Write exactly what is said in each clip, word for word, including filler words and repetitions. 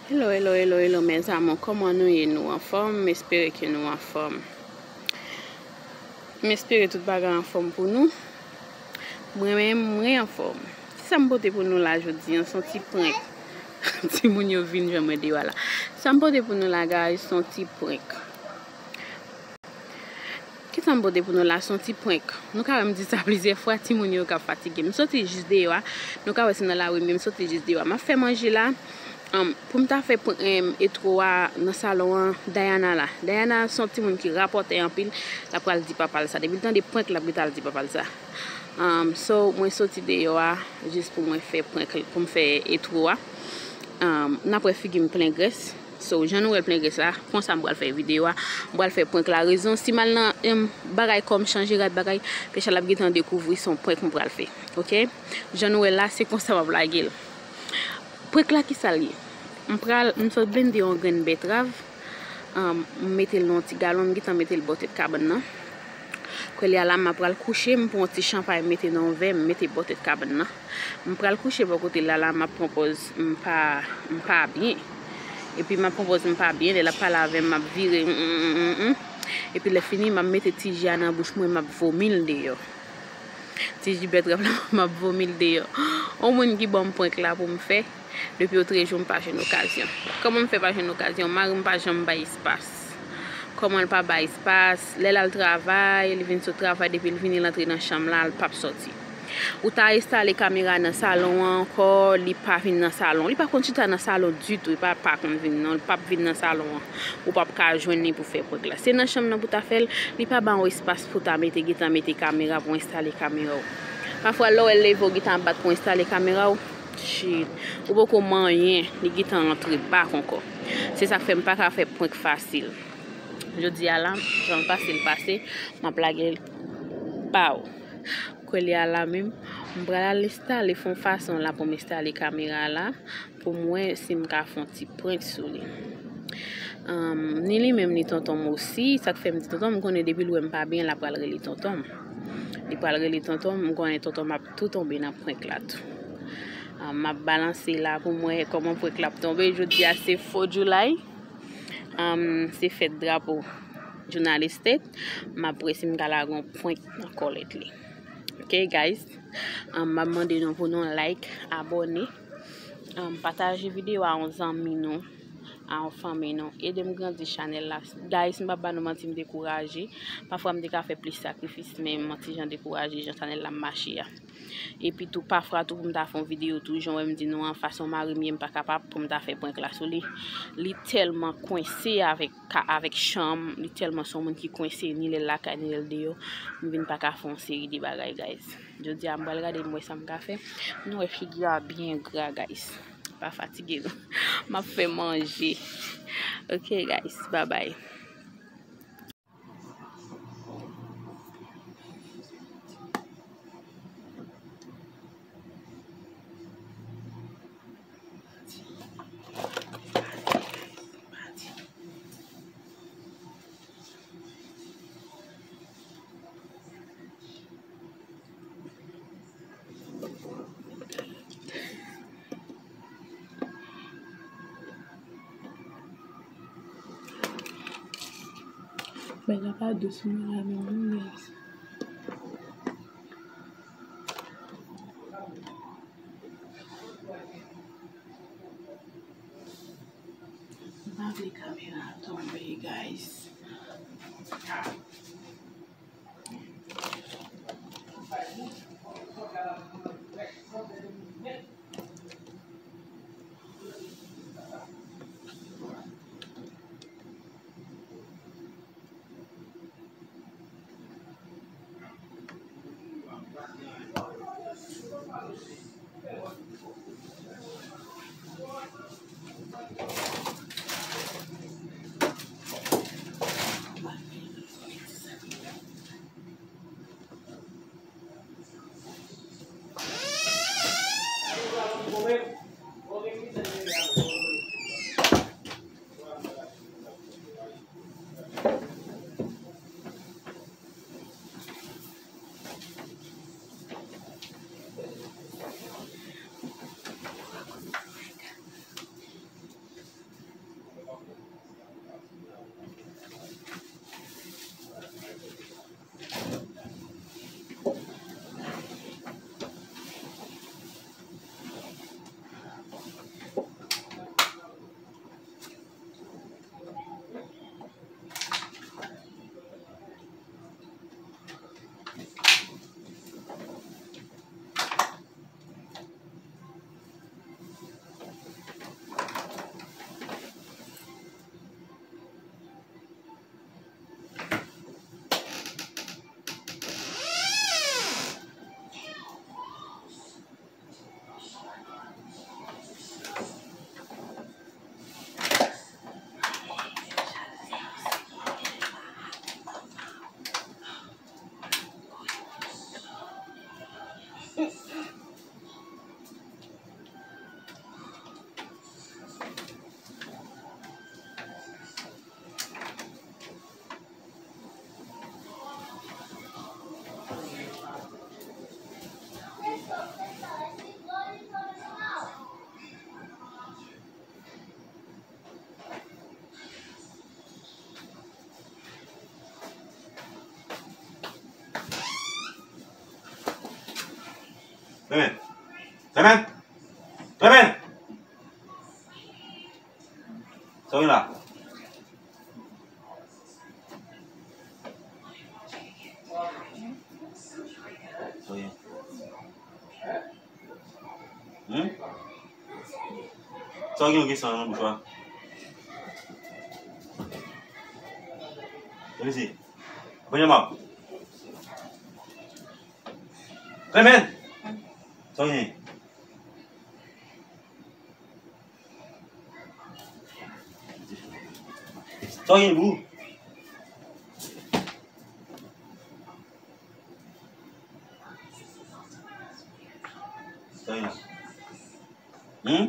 Hello, hello, hello, hello, mes amours. Kòman nou ye? Nou anfòm? M espere ke nou anfòm. M espere tout bagay anfòm pou nou. Mwen menm, mwen anfòm. Kisa m pote pou nou la jodi a? Se yon ti prank. Timoun yo vin jwenn mwen deyò a la. Sa m pote pou nou la, guys, se yon ti prank. Kisa m pote pou nou la? Se yon ti prank. Nou ka wè m di sa plizyè fwa, timoun yo ka fatige. M soti jis deyò a. Nou ka wè se nan lari m ye, m soti jis deyò a. M ap fè manje la. Um, pou m ta fè prank, um, etwo a nan salon an, Diana la. Diana se yon timoun ki rapòtè anpil. L ap pral di papa l sa. Depi l tande prank, l ap gentan al di papa l sa. Um, so, mwen soti deyò a jis pou mwen fè prank, pou m fè etwo a. Um, n ap wè figi m plen grès. So, jan nou wè l plen grès la, konsa m pral fè videyo a. M pral fè prank la. Rezon, si m al nan, em, bagay kòm chanje rad bagay, Kechal ap gentan dekouvri se yon prank m pral fè. Oke? Jan nou wè l la, se konsa m ap lage l. Prank la, kisa l ye? M pral, m sot blende yon grenn bètrav. Um, m mete l nan yon ti galon, m gentan mete l bò tèt kabann nan. Kounye a la, m ap pral kouche, m pran yon ti chanpay, m mete nan yon vè, m mete bò tèt kabann nan. M pral kouche bò kote l la, la, m ap pran pòz m pa, m pa byen. Epi m ap pran pòz m pa byen, lè l ap pale avè m, m ap vire, mm, mm, mm, mm, mm. Epi lè fini, m ap mete ti ji a nan bouch mwen, m ap vomi l deyò. Ti ji bètrav la, m ap vomi l deyò. Yon moun ki ban m prank la pou m fè. Depi otrejou, m pa jwenn okazyon. Kòman m fè pa jwenn okazyon? Mari m pa janm bay espas. Kòman l pa bay espas? Lè l al travay, li vin sot travay, depi l vini, l antre nan chanm la, l p ap sòti. Ou ta enstale kamera nan salon an ankò, li pa vin nan salon. Li pa konn chita nan salon ditou, li pa, pa konn vin non, li p ap vin nan salon an. Ou p ap ka jwenn li pou fè prank la. Se nan chanm nan pou ta fè l, li pa ba w espas pou ta mete, gentan mete kamera, pou enstale kamera w. Pafwa, lè w wè l leve, w gentan ap bat pou enstale kamera w. Shit. Ou poko manyen, li gentan antre bak ankò. Se sa k fè m pa ka fè prank fasil. Jodi a la, jan l pase, l pase, m ap lage l ba w. Kounye a la menm, m pral al enstale, fè yon fason la pou m enstale kamera la, pou m wè si m ka fè yon ti prank sou li. Anm, ni li menm, ni tonton m osi, sa k fè m di tonton m, m konnen depi l wè m pa byen, l ap pral rele tonton m. Li pral rele tonton m, m konnen tonton m ap tou tonbe nan prank la tou. Anm, m ap balanse la pou m wè kòman prank la ap tonbe. Jodi a se fo July. Anm, se fèt drapo jounalis tèt. M ap wè si m ka lage yon prank nan kòlèt li. Ok, guys? Anm, m ap mande nou pou nou like, abòne, anm, pataje videyo a yon zanmi nou, a yon fanmi nou. Ede m grandi chanèl la. Guys, m p ap ba nou manti, m dekouraje. Pafwa, m te ka fè plis sakrifis, men m yon ti jan dekouraje jan chanèl la ap mache a. Epi tou, pafwa tou, pou m ta fè yon videyo tou, jan w wè m di nou an, fason mari m ye, m pa kapab pou m ta fè prank la sou li. Li tèlman kwense avèk ka, avèk chanm, li tèlman se yon moun ki kwense, ni lè l lakay, ni lè l deyò. M vin pa ka fè yon seri de bagay, guys. Jodi a, m pral gade, m wè sa m ka fè. Nou wè figi a byen gra, guys. Pa fatige, non. M ap fè manje. Ok, guys, bye bye. Men la pa dous mwen la menm non, guys. M pa vle kamera tonbe, guys. Clement! Clement! Sa w gen la? Sa w gen? Hmm? Sa w gen yon kesyon nan bouch ou a? Let me see. Open your mouth. Clement! Sa w gen? Sa w gen pou? Sa w gen la? Hmm?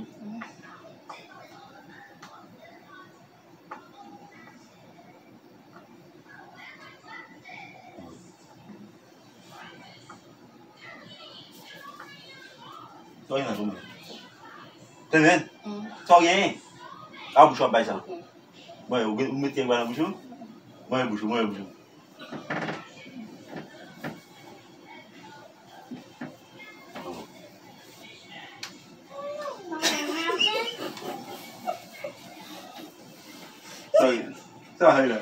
Sa w gen nan zòrèy? Tande? Mm. Sa w genyen? A bouch w ap bay sa. Mm. Bon, ou gen- ou mete yon nan bouch ou? Bon, bouch ou, bon, bouch ou. Sa w gen? Sa w gen la?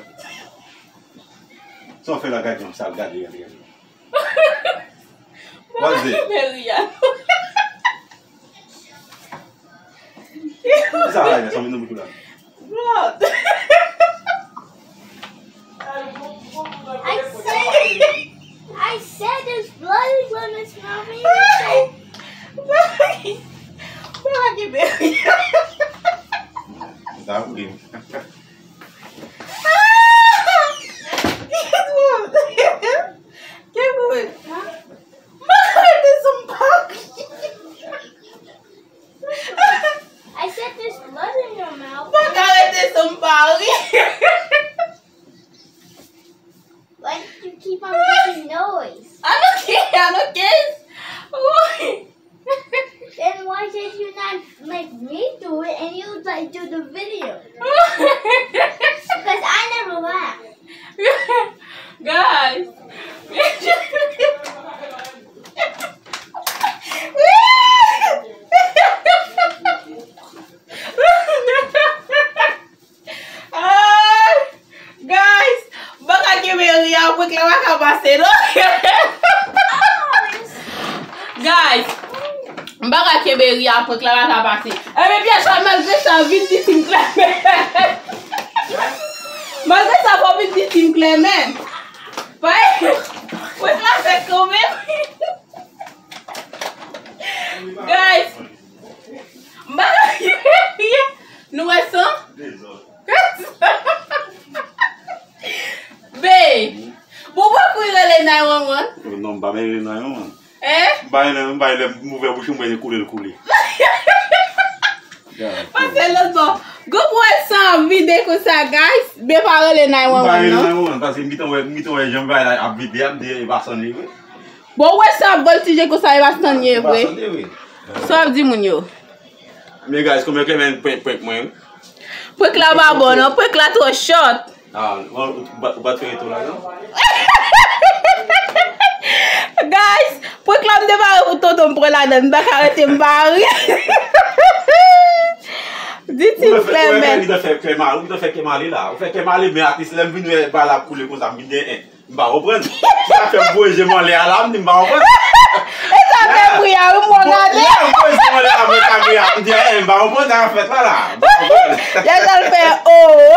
Sa w fè la, gade yon sal, gade, gade, gade. What's it? Mwen pa kenbe ri a. Sa a, sa met nan bouch ou la. Bro. I said, I said there's blood in Clement's mouth. And you say, mwen pa kenbe ri a. Sa vre. Kenbe ri. Mwen pa kenbe ri. I said there's blood in your mouth. Mwen pa ka rete san m pa ri. Why do you keep on making noise? I don't care, I don't care. Why? Then why did you not make me do it and you like do the video? Because I never laugh. Guys. Ah, guys, m pa ka kenbe ri a, prank la pa ka pase non. Guys, m pa ka kenbe ri a, prank la pa ka pase. Ebyen, Pierre Charles, malgre sa, vin di Team Clement. Malgre sa, fò vin di Team Clement. Prank la fèt kanmenm. Guys, m pa ka kenbe ri a. Nou wè sa? Babe, bon, ou pa kouri rele nine one one? Non, m pa rele nine one one. Eh? M pa rele, m pa rele, m ouvè bouch mwen, koule l koule. Pase lòt bò. Gwo pwèl sa ap vide konsa, guys. Babe pa rele nine one one non. M pa rele nine one one, paske m gentan wè, m gentan wè jan bagay la ap vide a, m di e pa sa l ye vre. Bon, ou wè sa ap vòltije konsa, e pa sa l ye vre. E pa sa l ye vre. Sa w ap di moun yo? Men guys, kòman Clement prank, prank mwen? Prank la pa bon non, prank la twò short. Ah, ou, ou, ou pa, ou pa t fè retou la non? Guys, prank la m te pare pou tonton m pran ladan, m pa ka rete m pa ri. Di Team Clement. Ou gentan fè kè m ale, ou gentan fè kè m ale la. Ou fè kè m ale, men atis lè m vin wè bagay la ap koule konsa, m vin gen en. M pa konprann. Sa fè m voye je m anlè a la, m di m pa konprann. E sa fè m ri a, wi, m wè gade. Lè m voye je m anlè a, mwen kamera, m di, eh, m pa konprann sa k ap fèt la, la. M pa konprann. Lè sa l fè, oh.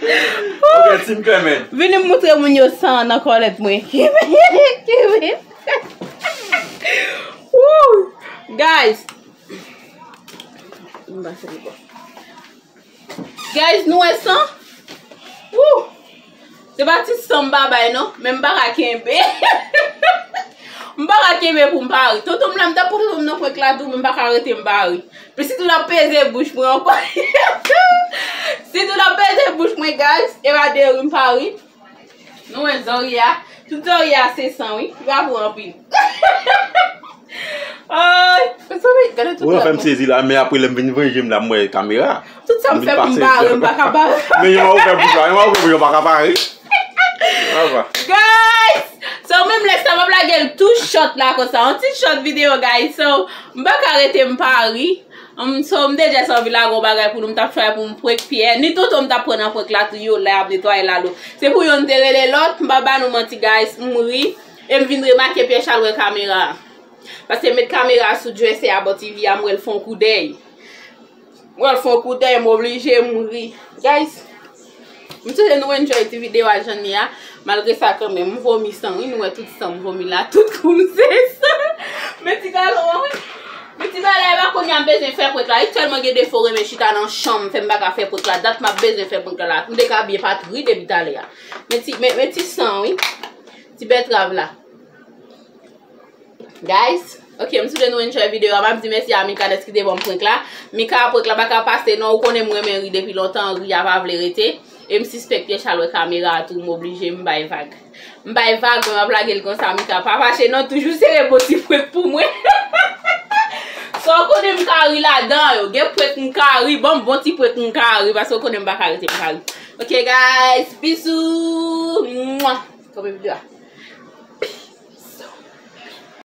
Ok, Team Clement. Vini m moutre moun yo san nan kòlèt mwen. Woo! Guys. M pase l bò. Guys, nou wè san? Woo! Se pa ti san m pa bay non, men m pa ka kenbe. M pa ka kenbe pou m pa ri. Tonton m la, m t ap pran tonton m nan prank la tou, men m pa ka rete m pa ri. Pi sitou l ap peze bouch mwen ankò. Sitou l ap peze bouch mwen, guys, e pa de ri m pa ri. Nou wè zòrye a. Tout zòrye a se san, wi. Li pa pou anpil. Ay, mezanmi, gade tout. Ou nan fè m sezi la, men apre lè m vin venje m la, m wè kamera. Tout sa m fè pou m bare, m pa ka bare. Men yon ouvè bouch la, yon ouvè bouch la, m pa ka bare. Guys, So, menm lè sa, m ap lage l tou short la konsa. Yon ti short videyo, guys. So, m pa ka rete, m pa ri. Um, so, m te just anvi lage yon bagay pou nou, m t ap try pou m prank Pyè. Ni tonton m t ap pran nan prank la tou, yo la y ap netwaye lalo. Se pou yonn te rele lòt, m pa ba nou manti, guys, m ri. E m vin remake Pyè Chal wè kamera a. Paske met kamera a sou dresè a bò T V a, m wè l fè yon koudèy. M wè l fè yon koudèy, m oblije m ri. Guys, m swete nou enjoy ti videyo a jan li ye a. Malgre sa kanmenm, m vomi san, wi, nou wè tout san m vomi la, tout kou m se san. Men ti galon an, wi. Men ti bagay la, kounye a m bezwen fè prank la. Li tèlman gen defo, renmen chita nan chanm, fè m pa ka fè prank la. Dat m ap bezwen fè prank la. M te ka byen pa t ri depi talè a. Men ti, men, men ti san, wi. Ti bètrav la. Guys, ok, m swete nou enjoy videyo a. M ap di mèsi a Mika dèske te ban m prank la. Mika, prank la pa ka pase non, ou konnen m renmen ri depi lontan, ri a pa vle rete. E m sispèk Pyè Chal wè kamera a tou, m oblije m bay vag. M bay vag, men m ap lage l konsa, Mika. Pa fache non, toujou sere bon ti prank pou mwen. Sa w konnen m ka ri ladan yo. Gen prank m ka ri, ban m bon ti prank m ka ri, paske w konnen m pa ka rete m pa ri. Ok, guys, bizou. Mwah. Kanpe videyo a.